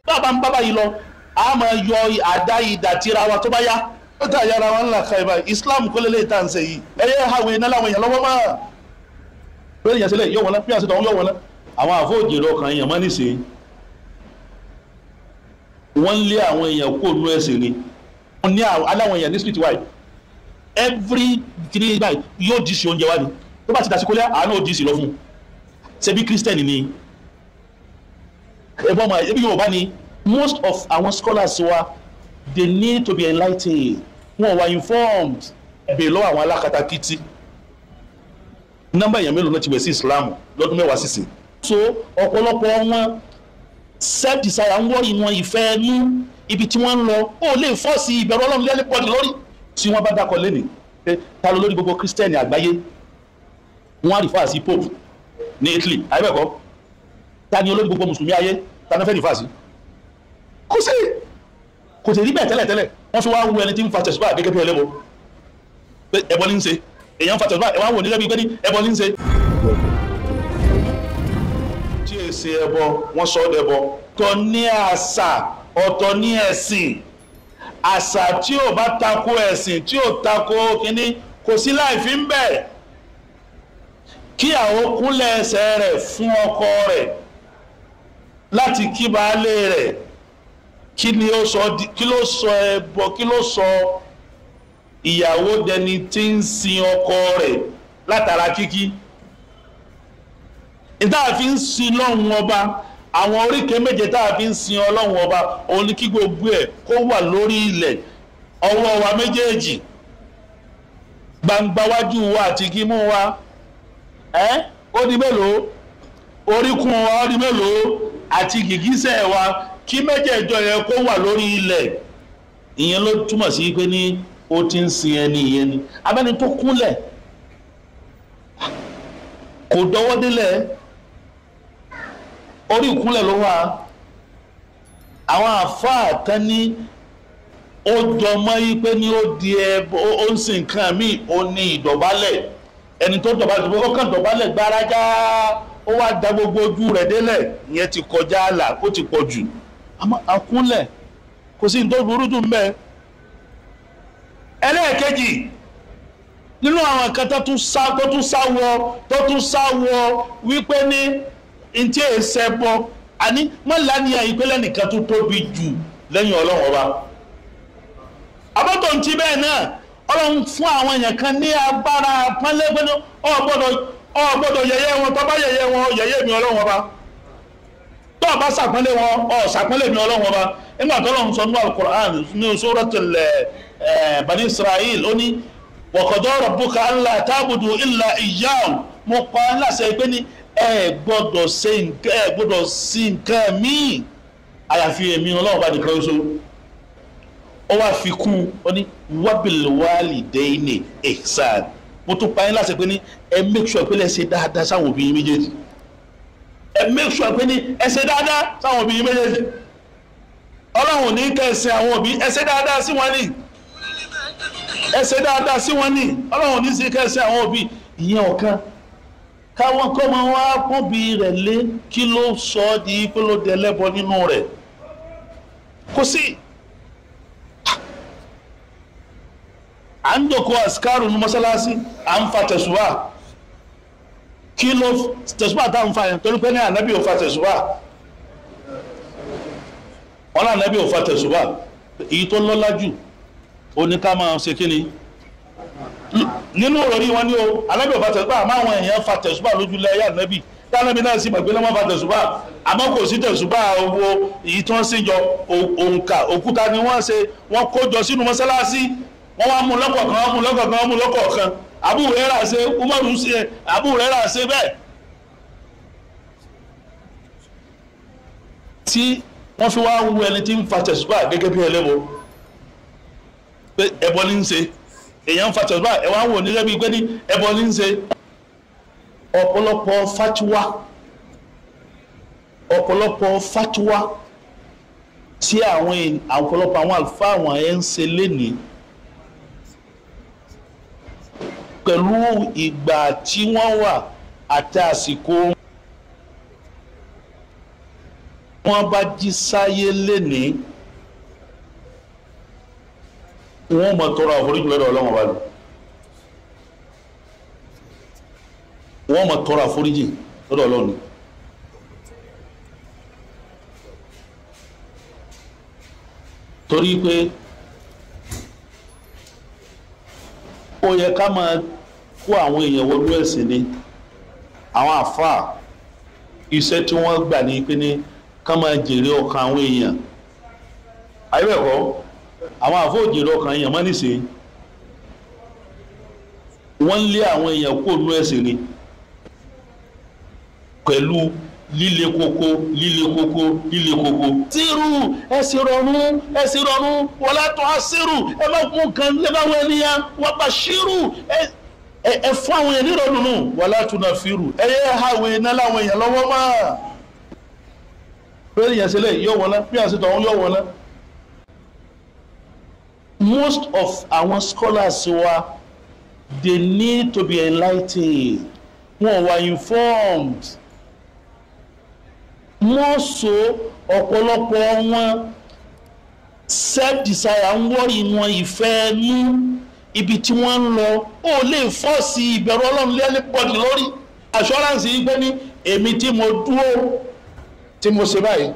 Bàbá ń bábà yìí lọ, a máa yọ àdá ìdà tira wa tó bá yá. Ó tà yára wa ńlá ka ìbá Islam kó lélẹ̀ tá à ń ṣe yìí. Ẹyẹ hàwé iná láwọn èèyàn lọ́wọ́ máa. Bẹ́ẹ̀ni ìyàsílẹ̀ yóò wọlé, bí àṣetọ̀ yóò wọlé. Àwọn àfọ̀jèrè ọkàn èèyàn máa ń nìṣe. Wọ́n ń lé àwọn èèyàn kó nú ẹ̀sìn ni. Wọ́n ní aláwọn èèyàn ní street wide. Every three báyìí yóò dì sí oúnjẹ wá ni. Tó bá ti dàsí kólé, àánú ò dì sí lọ fún un. Ṣebí Christian ni? Ẹ̀bọ́n ọmọ ẹbí Yorùbá ni. Most of our scholars wa, they need to be enlightened. Wọ́n were informed. Bèè lọ́wọ́ àwọn alákatakítí. Nọ́mbà èèyàn mélòó náà ti wẹ̀ sí Islam lọ́dún mẹ́wàá sísìn. So ọ̀pọ̀lọpọ̀ wọn self-desire ń wọ́ọ̀rì wọn ìfẹ́ ẹnu ibi tí wọ́n ń lọ. Ó lè fọ́ọ̀sì ìbẹ̀rù Ọlọ́run lẹ́lẹ́ pọ̀jù lórí. Tí wọ́n bá dákọ̀ lẹ́nìí pé ta ló lórí gbogbo Christian àgbáyé, wọ́n á rìfà sí Pope ní Italy, àyẹ̀bẹ̀kọ́. Ta ni olórí gbogbo Mùsùlùmí ayé? Ta ni fẹ́ rìfà sí? Kò sí, kò sì rí bẹ́ẹ̀ tẹ́lẹ̀tẹ́lẹ̀. Wọ́n fi wá wo ẹni tí ń fa tẹ̀sùbá gẹ́gẹ́ bí ẹlẹ́bọ pé ẹbọ ní ń ṣe. Èèyàn ń fa tẹ̀sùbá, ẹ wá wò ní lẹ́bi pé ní ẹbọ ní ń ṣe. Tí è ṣe ẹbọ, wọ́n sọ ọ́ dẹbọ. Ọ̀tọ̀ ní àṣà, ọ̀tọ̀ ní ẹ̀sìn. Àṣà tí ò bá tako ẹ̀sìn, tí ò tako kínní, kò sí láì fi ń bẹ̀. Kí àwọn kúnlẹ̀ ẹsẹ̀ rẹ̀ fún ọkọ rẹ̀ láti kí baálé rẹ̀, kí ni ó sọ, kí ló sọ ẹbọ, kí ló sọ ìyàwó dẹni tí ń sin ọkọ rẹ̀ látara kíkí? Ìta fi ń sin lọ́hùn ọba, àwọn oríkèé méje tá a fi ń sin Ọlọ́hun ọba, òun ni kí gbogbo ẹ̀ kó wà lórí ilẹ̀, ọwọ́ wa méjèèjì, gbangba wájú wa àti kímú wa, ẹ́ ó di mélòó, oríkún wa ó di mélòó, àti gìgísẹ̀ wa, kí méjèèjọ yẹn kó wà lórí ilẹ̀. Ìyẹn ló túmọ̀ sí pé ní ó ti ń sin ẹni ìyẹn ni. Abẹ́ni tó kúnlẹ̀ kò dọwọ́ délẹ̀, orí ìkúnlẹ̀ ló wà. Àwọn àfáà tán ní ó jọmọ́ yí pé ní ó di ẹbọ, ó ń sin nǹkan míì, ó ní ìdọ̀bálẹ̀. Ẹni tó dọ̀bálẹ̀, ó kàn dọ̀bálẹ̀ gbárájá, ó wá da gbogbo ojú rẹ̀ délẹ̀, ìyẹn ti kọjá àlà, ó ti pọ̀ jù. Àmọ́ àkúnlẹ̀ kò sí ní tó burú jù mbẹ́. Ẹlẹ́ẹ̀kejì nínú àwọn kan tó tún sá wọ wípé ní ntí èsẹ bọ, àní mọ́lá ìpínlẹ̀ nìkan tó tóbi jù lẹ́yìn Ọlọ́run ọba. Àbọ̀tò ntí bẹ́ẹ̀ náà, Ọlọ́run fún àwọn èèyàn kan ní agbára pọ́nlẹ́gbẹ́ná, ó gbọ́dọ̀ yẹ̀yẹ́ wọn, tó bá yẹ̀yẹ́ wọn, yẹ̀yẹ́ mi Ọlọ́run ọba. Tó bá ṣàpọ́nlé wọn, ó ṣàpọ́nlé mi Ọlọ́run ọba. Nígbà tó Ọlọ́run sọ nínú Al-Qur'an ní Suratul Bani Isra'il, ó ní wa qada rabbuka alla ta'budu illa iyyahu. Mo pa á láṣẹ pé ní ẹ gbọ́dọ̀ ṣe nǹkan, ẹ gbọ́dọ̀ sí nǹkan míì àyàfi èmi Ọlọ́run bá nìkan ṣoṣo. Ó wá fi kún, ó ní wabil walidayni ihsan. Mo tún pa yín láṣẹ pé ní ẹ make sure pé lẹ ṣe dáadáa sáwọn òbí yín méjèèjì. Ẹ make sure pé ní ẹ ṣe dáadáa sáwọn òbí yín méjèèjì. Ọlọ́run ní kẹ́ ẹ ṣe àwọn òbí, ẹ ṣe dáadáa sí wọn ní. Ẹ ṣe dáadáa sí wọn ní. Ọlọ́run ní sí kẹ́ ẹ ṣe àwọn òbí. Ìyẹn ọ̀kan. Káwọn kọ́ máa wá pọ́nbi rẹ̀ lé, kí ló sọ ọ́ di pé ló dẹ lẹ́bọ nínú rẹ̀? Kò sí. À ń dòkó àsìkárù ní mọ́sálásí, à ń fa tẹ̀sùbà. Kí ló tẹ̀sùbà tá ń fa yẹn? Torí pé ní ànábì ò fa tẹ̀sùbà. Wọ́n ní ànábì ò fa tẹ̀sùbà. Èyí tó lọ́lá jù, ó ní ká máa ṣe kí ni? Nínú òròrí wọn ni o, ànábì ò fa tẹ̀sùbà, àmọ́ àwọn èèyàn fa tẹ̀sùbà lójúlẹ̀ ayé ànábì. Tánábì náà sì mọ̀ pé lọ́mọ fa tẹ̀sùbà, àmọ́ kò sí tẹ̀sùbà owó èyí tí wọ́n sì jọ òǹkà òkúta ni wọ́n ṣe, wọ́n kó jọ sínú mọ́sálásí, wọ́n wá mú lọ́kọ̀ọ̀kan, wọ́n mú lọ́kọ̀ọ̀kan, wọ́n mú lọ́kọ̀ọ̀kan. Abu Hurairah ṣe, Umaru ṣe, Abu Hurairah ṣe bẹ́ẹ̀. Tí wọ́n fi wá wu ẹni tí ń fa tẹ̀sùbà gẹ́gẹ́ bí ẹlẹ́bọ pé ẹbọ ní ń ṣe. Èèyàn ń fa tẹ̀sùbà, ẹ wá wò ní lẹ́bi pé ní ẹbọ ní ń ṣe. Ọ̀pọ̀lọpọ̀ fatiwa, ọ̀pọ̀lọpọ̀ fatiwa tí àwọn ọ̀pọ̀lọpọ̀ àwọn àlùfáà àwọn ẹ̀ ń ṣe lénìí pẹ̀lú ìgbà tí wọ́n wà àti àsìkò Wọ́n bá jí sáyé lénìí, wọ́n mọ̀ tọrọ àforíjì lọ́dọ̀ Ọlọ́run ọba lò. Wọ́n mọ̀ tọrọ àforíjì lọ́dọ̀ Ọlọ́run. Torí pé ó yẹ ká máa kó àwọn èèyàn wọnú ẹ̀sìn ni. Àwọn àfáà iṣẹ́ tí wọ́n gbà ní pé ní ká máa jèrè ọkàn àwọn èèyàn. Àyẹ̀wò àwọn àfáà ò jèrè ọkàn èèyàn mọ́ nísìnyí. Wọ́n lé àwọn èèyàn kó nú ẹ̀sìn ni pẹ̀lú líle koko, líle koko, líle koko. Sírù ẹ̀sìn rọrùn, ẹ̀sìn rọrùn, wọlé tó a sírù, ẹ má kún kan lé bá wọn ènìyàn, wọ́n bá sírù, ẹ fún àwọn èèyàn nírọ̀lù nù, wọlé tó na fírù, ẹ yẹ hàwé iná láwọn èèyàn lọ́wọ́ mọ́. Bẹ́ẹ̀ni yẹn ṣẹlẹ̀ yóò wọlé, bí àṣetọ̀ ọ̀hún yóò wọlé. Most of our scholars wa, they need to be enlightened. Wọ́n were informed. More so, ọ̀pọ̀lọpọ̀ wọn self-desire ń wọ́rí wọn, ìfẹ́ nú ibi tí wọ́n ń lọ. Ó lè fọ́ọ̀sì ìbẹ̀rù Ọlọ́run lé anybody lórí. Assurance yìí pé ní èmi tí mo dúró tí mo ṣe báyìí,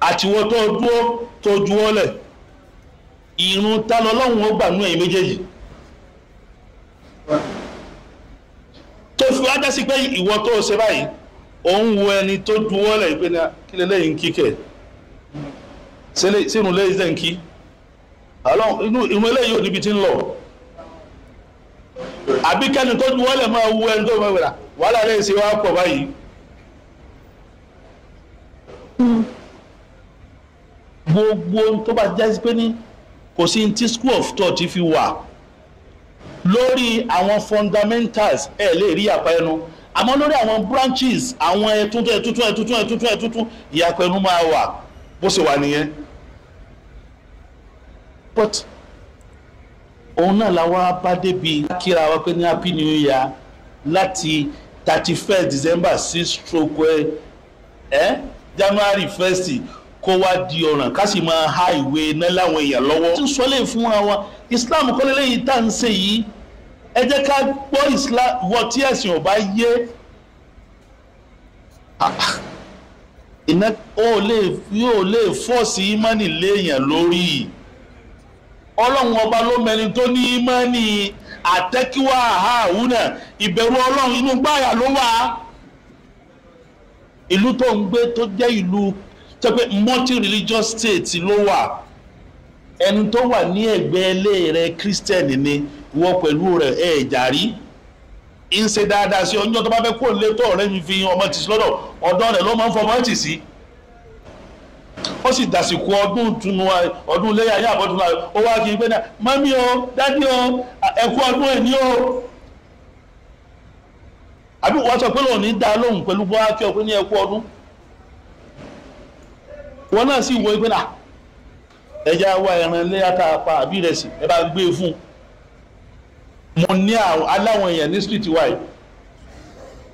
àtiwọ́ tó dúró tó juwọ́ lẹ̀, ìrun ta lọ́lọ́run ó gbà nú ẹ̀yin méjèèjì. Tó fi wá dá sí pé ìwọ tó ṣe báyìí, òun wo ẹni tó juwọ́ lẹ̀ pé ní kí lélẹ́yìn kíkẹ́ sínú lẹ́yìn tẹ̀ ń kí inú eléyìí ò níbi tí ń lọ. Àbí kẹ́ni tó juwọ́ lẹ̀ máa wo ẹni tó máa wẹ̀rà wàhálà lẹ́yìn sí wàá pọ̀ báyìí. Gbogbo tó bá jẹ́ pé ní kò sí ti school of thought fi wà lórí àwọn fundamentals, ẹ lè rí àpá ẹnu. Àmọ́ lórí àwọn branches, àwọn ẹ̀túntún ẹ̀túntún ẹ̀túntún ẹ̀túntún ẹ̀túntún, ìyàpọ̀ ẹnu máa wà bó ṣe wà nìyẹn. But òun náà la wá bá débi kíra wa pé ní happy new year láti 31st December 6 January 1st kó wá di ọ̀ràn ká sì máa há ìwé iná láwọn èèyàn lọ́wọ́. Tí ń sọ lè fún wa Islam kọ́lé lẹ́yìn tá à ń ṣe yìí. Ẹ jẹ́ ká gbọ́ Islam wọ tí ẹ̀sìn ò bá yé. Iná ó lè yóò lè fọ́ọ̀sì ìmánì léèyàn lórí. Ọlọ́run ọba ló mẹni tó ní ìmánì àtẹ́kíwá àhúnà, ìbẹ̀rù Ọlọ́run inú gbáyà ló wà. Ìlú tó ń gbé tó jẹ́ ìlú tó pé multi-religious state ló wà. Ẹni tó wà ní ẹ̀gbẹ́ ilé rẹ̀ Christian ni, wọ́n pẹ̀lú rẹ̀ ẹ̀ jàrí. Ń ṣe dáadáa sí ọjọ́ tó bá fẹ́ kó lé tó ọ̀rẹ́ mi fi ọmọ tì sí lọ́dọ̀, ọ̀dọ́ rẹ̀ ló máa ń fọmọ tì sí. Ó sì dàsìkò ọdún ìtùnú ọdún iléyá ayé àbọ̀dún náà, ó wá kí n pé náà, mọ́mí o, dádì o, ẹ̀kú ọdún ẹ̀ ní o. Àbí wọ́n sọ pé lòun ní dá lóhùn pẹ̀lú bó wá kí ọ pé ní ẹ̀kú ọdún. Wọ́n náà sì wo pé náà, ẹja wá ẹran iléyá tá a pa àbí ìrẹsì, ẹ bá gbé e fún un. Mo ní aláwọn èèyàn ní street wa yìí,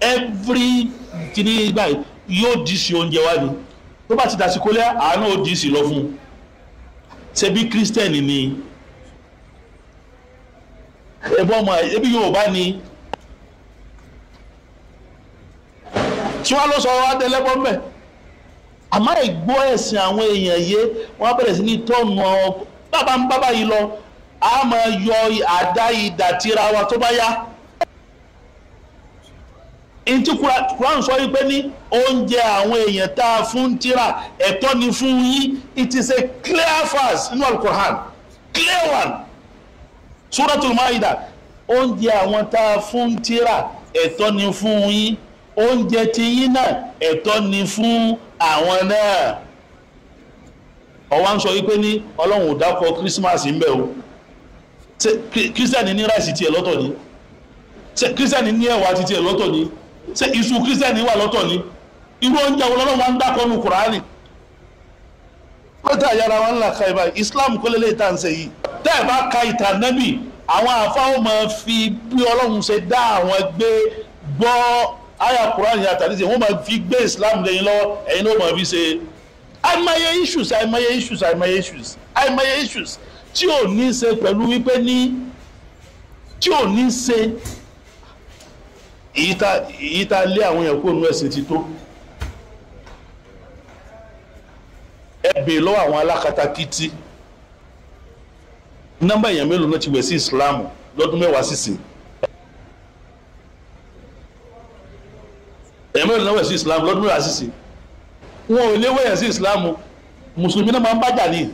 every kìíní báyìí yóò dì sí oúnjẹ wa ni. Tó bá ti dàsìkò lẹ́, àánú ó dì sí lọ fún un. Ṣebí Christian ni, ẹbí ọmọ ẹbí Yorùbá ni, tí wọ́n lọ sọ wá délẹ́bọ̀ mẹ́. Àmọ́ ìgbọ́ ẹ̀sìn àwọn èèyàn yé, wọ́n bẹ̀rẹ̀ sí ní tọ́nu bàbá ń bábà yìí lọ. A máa yọ àdá idà tira wa tó bá yá. Ntí Quran sọ wípé ní oúnjẹ àwọn èèyàn tá a fún tírà ẹ̀tọ́ ni fún yín. It is a clear verse nínú Al-Quran, clear one, Suratul Maida. Oúnjẹ àwọn tá a fún tírà ẹ̀tọ́ ni fún yín, oúnjẹ tí yín náà ẹ̀tọ́ ni fún àwọn náà. Ọwọ́ ń sọ wípé ní Ọlọ́run ò dákọ̀ Christmas ń bẹ̀ o. Christian ní ráìsì tiẹ̀ lọ́tọ̀ ni, Christian ní ẹ̀wà ti tiẹ̀ lọ́tọ̀ ni, ṣé iṣu Christian wà lọ́tọ̀ ni? Irú oúnjẹ wo lọ́lọ́run wá ń dákọ̀ nu Kùránì? Pẹ́tà yàrá wọn ńlá ka ìbá Islam kó lélẹ́yìí tá à ń ṣe yìí. Tẹ́ ẹ̀ bá ka ìtàn Nábì, àwọn àfáwọn máa fi bí Ọlọ́run ṣe dá àwọn gbé gbọ́ Àyà Kùránì àtàlísì wọ́n máa fi gbé Islam lẹ́yìn lọ́wọ́, ẹ̀yin ló máa fi ṣe. Àìmọye issues, àìmọye issues, àìmọye issues, àìmọye issues tí ò ní ṣe pẹ̀lú wípé ní tí ò ní ṣe èyí tá lé àwọn èèyàn kúrò nínú ẹ̀sìn ti tó. Ẹ bèè lọ́wọ́ àwọn alákatakítí, nọ́mbà èèyàn mélòó náà ti wẹ̀ sí Islam lọ́dún 10 sísìn? Èèyàn mélòó náà wẹ̀ sí Islam lọ́dún 10 sísìn? Wọn ò lè wẹ̀yẹ̀ sí Islam. Mùsùlùmí náà máa ń bájà ní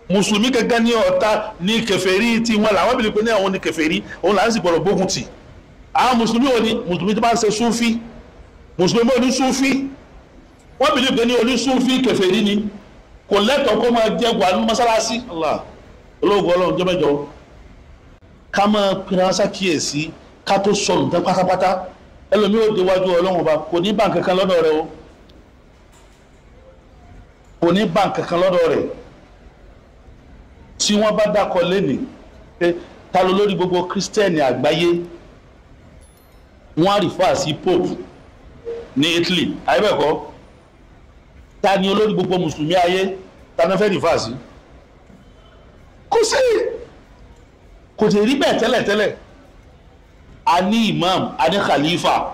mùsùlùmí gẹ́gẹ́ ní ọ̀tá ní kèfèrí tí wọn làwọn bìlì pé ní àwọn ní kèfèrí, òun là ń sì gbọ́dọ̀ gbógun tì. Àwọn mùsùlùmí ò ní mùsùlùmí tó bá ń ṣe súnfí, mùsùlùmí ò ní súnfí, wọ́n bìlì pé ní onísúnfí kèfèrí ni, kò lẹ́tọ̀ọ́ kó máa jẹ́ wà ní mọ́sálásí. Olóògùn Ọlọ́run jẹ́ mẹ́jọ ká máa pinna ṣàkíyèsí ká tó sọnù tán pátápátá. Ẹlòmíì ò déwájú Ọlọ́run ọba, kò ní bá nǹkan kan lọ́dọ̀ rẹ̀ o, kò ní bá nǹkan kan lọ́dọ̀ rẹ̀. Tí wọ́n bá dákọ̀ lẹ́nìí pé ta ló lórí gbogbo kírísítẹ́nì àgbáyé, wọ́n á rìfà sí Pope ní Italy, àyẹ́bẹ̀kọ́? Ta ni olórí gbogbo mùsùlùmí ayé, ta ni wọ́n fẹ́ rìfà sí? Kò sí, kò sì rí bẹ́ẹ̀ tẹ́lẹ̀tẹ́lẹ̀. A ní imam, a ní khalifa.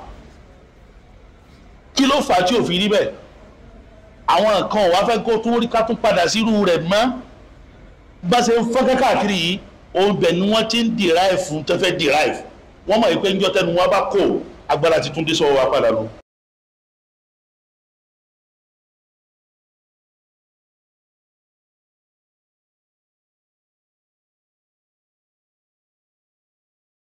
Kí ló fà á tí ò fi rí bẹ́ẹ̀? Àwọn kan wá fẹ́ kó tún rí ká tún padà sírú rẹ̀ mọ́. Bá ṣe ń fọ́n káàkiri yìí, òun bẹ̀ ni wọ́n ti ń derive fún tẹ́fẹ́ derive. Wọ́n mọ̀ pé níjọ́ tẹnu wọn bá kó agbára ti tún dé sọ́wọ́ wa padà lọ.